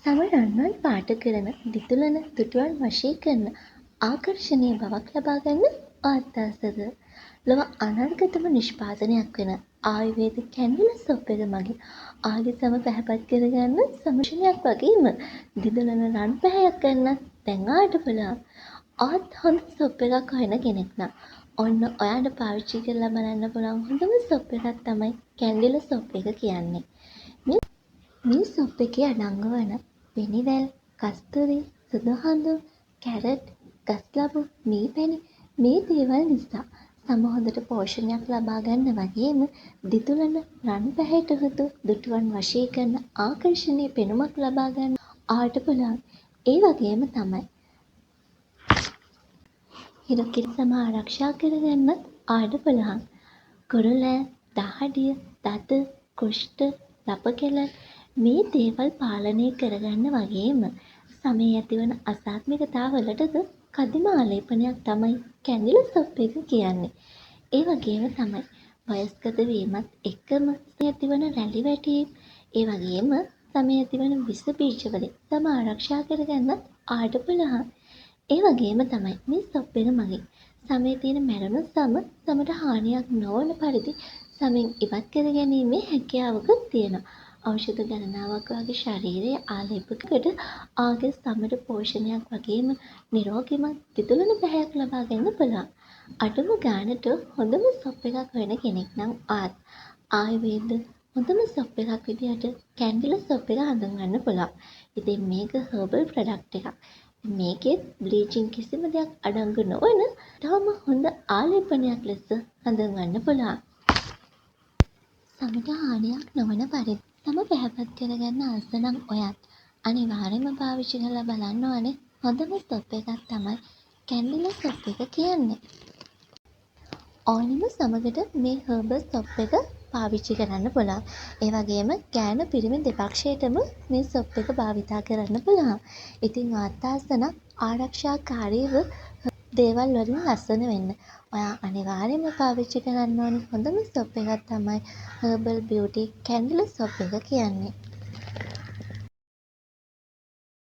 සම රන්වන් පාට කරන, දිදුලන, දුටුවන් වශී කරන ආකර්ෂණීය බවක් ලබා ගන්න ඔයත් ආසද? ලොව අනර්ඝතම නිෂ්පාදනයක් වෙන ආයුර්වේද කැන්ඩිලා සොප් එක මගින් ඔයාගේ සම පැහැපත් කරගන්න සමෂණයක් වගේම දිදුලන රන් පැහැයක් ගන්නත් දැන් ඔයාට පුළුවන්. ඔයත් හොඳ සොප් එකක් හොයන කෙනෙක් නම් ඔන්න ඔයාට පාවිච්චි කරලා බලන්න පුළුවන් හොඳම සොප් එකක් තමයි කැන්ඩිලා සොප් එක කියන්නේ. මේ සොප් එකේ අඩංගු වන වෙනිවැල්, කස්තුරි, සුදු හඳුන්, කැරට්, ගස්ලබු, මී පැණි මේ දේවල් නිසා සම හොඳට පෝෂණයක් ලබා ගන්න වගේම දිදුලන රන් පැහැයට හුදු දුටුවන් වශී කරන ආකර්ෂණීය පෙනුමක් ලබා ගන්න ඔයාට පුළුවන්. ඒ වගේම තමයි හිරුකිරි සම ආරක්ෂා කරගන්නත් ඔයාට පුළුවන්. කුරුලෑ, දහඩිය, දත, කුෂ්ඨ, ලප කැලැල් මේ දේවල් පාලනය කරගන්න වගේම සමේ ඇතිවන අසාත්මිකතා වලටද කදිම ආලේපනයක් තමයි කැන්ඩිලා සොප් එක කියන්නේ. ඒ වගේම තමයි වයස්ගත වීමත් එක්කම ඇතිවන රැලි වැටීම්, ඒ වගේම සමේ ඇතිවන විස බීජ වලින් සම ආරක්ෂා කරගන්නත් ඔයාට පුළුවන්. ඒ වගේම තමයි මේ සොප් එක මගින් සමේ තියෙන මැරුණු සම සමට හානියක් නොවන පරිදි සමෙන් ඉවත් කර ගැනීමේ හැකියාවකුත් තියෙනවා. ඖෂධ ගණනාවක් ඔයාගේ ශරීරයේ ආලේප කොට ඔයාගේ සමට පෝෂණයක් වගේම නිරෝගිමත් දිදුලන පැහැයක් ලබා ගන්න පුළුවන්. අඩුම ගානට හොඳම සොප් එකක් හොයන කෙනෙක් නම් ඔයත් ආයුර්වේද හොඳම සොප් එකක් විදිහට කැන්ඩිලා සොප් එක හඳුන්වන්න පුළුවන්. ඉතින් මේක හර්බල් ප්‍රොඩක්ට් එකක්. මේකෙත් බ්ලීචින් කිසිම දෙයක් අඩංගු නොවන ඉතාම හොඳ ආලේපනයක් ලෙස හඳුන්වන්න පුළුවන්. සමට හානියක් නොවන පරිදි සම පැහැපත් කරගන්න ආස නම් ඔයත් අනිවාර්යයෙන්ම පාවිච්චි කරලා බලන්න ඕනේ හොඳම සොප් එකක් තමයි කැන්ඩිලා සොප් එක කියන්නේ. ඕනෙම සමකට මේ හර්බල් සොප් එක පාවිච්චි කරන්න පුළුවන්. ඒ වගේම ගෑනු පිරිමි දෙපක්ෂයටම මේ සොප් එක භාවිතා කරන්න පුළුවන්. ඉතින් ඔයත් ආස නම් ආරක්ෂාකාරීව දේවල් වලින් ලස්සන වෙන්න ඔයා අනිවාර්යයෙන්ම පාවිච්චි කරන්න ඕනේ හොඳම සොප් එකක් තමයි හර්බල් බියුටි කැන්ඩිලා සොප් එක කියන්නේ.